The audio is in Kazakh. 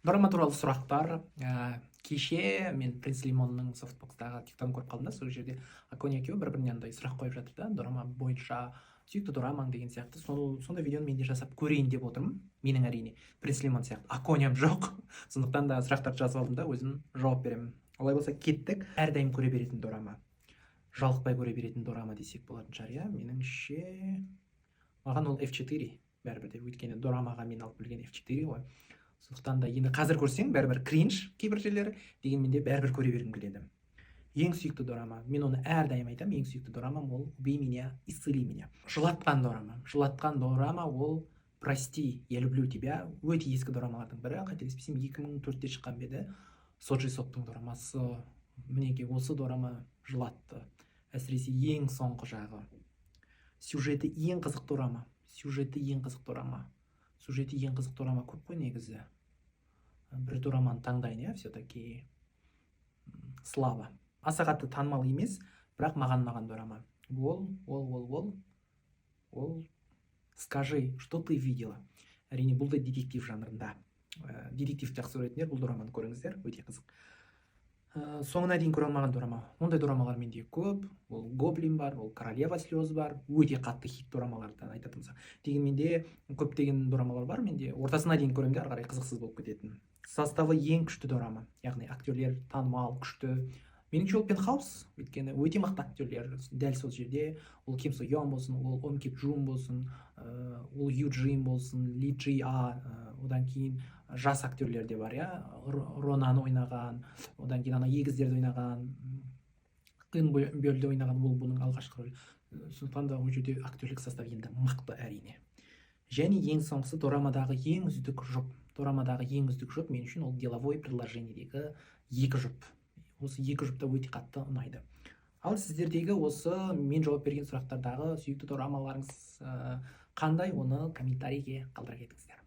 Дорама туралы сұрақтар. Кеше мен Принц Лимонның софтбокстағы тиктогын көріп қалдым да, сол жерде Аконя екеуі бір біріне андай сұрақ қойып жатыр да, дорама бойынша, сүйікті дорамаң деген сияқты. Сондай видеоны мен де жасап көрейін деп отырмын. Менің, әрине, Принц Лимон сияқты Аконям жоқ, сондықтан да сұрақтарды жазып алдым да, өзім жауап беремін. Олай болса, кеттік. Әрдайым көре беретін дорама, жалықпай көре беретін дорама десек болатын шығар, иә. Меніңше, маған ол F4 бәрібір де, өйткені дорамаға мен алып білген F4 ғой. Сондықтан да енді қазір көрсең, бәрібір кринж кейбір жерлері, дегенмен де бәрібір көре бергім келеді. Ең сүйікті дорама, мен оны әрдайым айтамын, ең сүйікті дорамам ол «Убей меня, исцели меня». Жылатқан дорама, жылатқан дорама ол «Прости, я люблю тебя», өте ескі дорамалардың бірі, қателеспесем, 2004-те шыққан ба еді, Соджи Соктың дорамасы. Мінекей, осы дорама жылатты, әсіресе ең соңғы жағы. Сюжеті ең қызық дорама, сюжеті ең қызық дорама, сюжеті ең қызық дорама көп қой негізі. Бір дораманы таңдайын, иә. Все таки «Слава» аса қатты танымал емес, бірақ маған ұнаған дорама ол «Скажи, что ты видела». Әрине, бұл да детектив жанрында. Детектив жақсы көретіндер, бұл дораманы көріңіздер, өте қызық. Соңына дейін көре алмаған дорама. Ондай дорамалар менде көп. Ол «Гоблин» бар, ол «Королева слез» бар, өте қатты хит дорамалардан айтатын болсақ. Дегенмен де көптеген дорамалар бар менде, ортасына дейін көремін де, ары қарай қызықсыз болып кететін. Составы ең күшті дорама, яғни актерлер танымал, күшті, меніңше, ол «Пентхаус», өйткені өте мықты актерлер дәл сол жерде. Ол Ким Со Йон болсын, ол Ом Кик Джун болсын, ол Юджин болсын, Ли Джи А, одан кейін жас актерлер де бар, иә, Ронаны ойнаған, одан кейін ана егіздерді ойнаған, Ын Бөлді ойнаған, ол бұның алғашқы рөлі. Сондықтан да ол жерде актерлік состав енді мықты, әрине. Және ең соңғысы: дорамадағы ең үздік жұп. Дорамадағы ең үздік жұп мен үшін ол «Деловое предложениедегі екі жұп. Осы екі жұп та өте қатты ұнайды. Ал сіздердегі осы мен жауап берген сұрақтардағы сүйікті дорамаларыңыз қандай, оны комментарийге қалдыра кетіңіздер.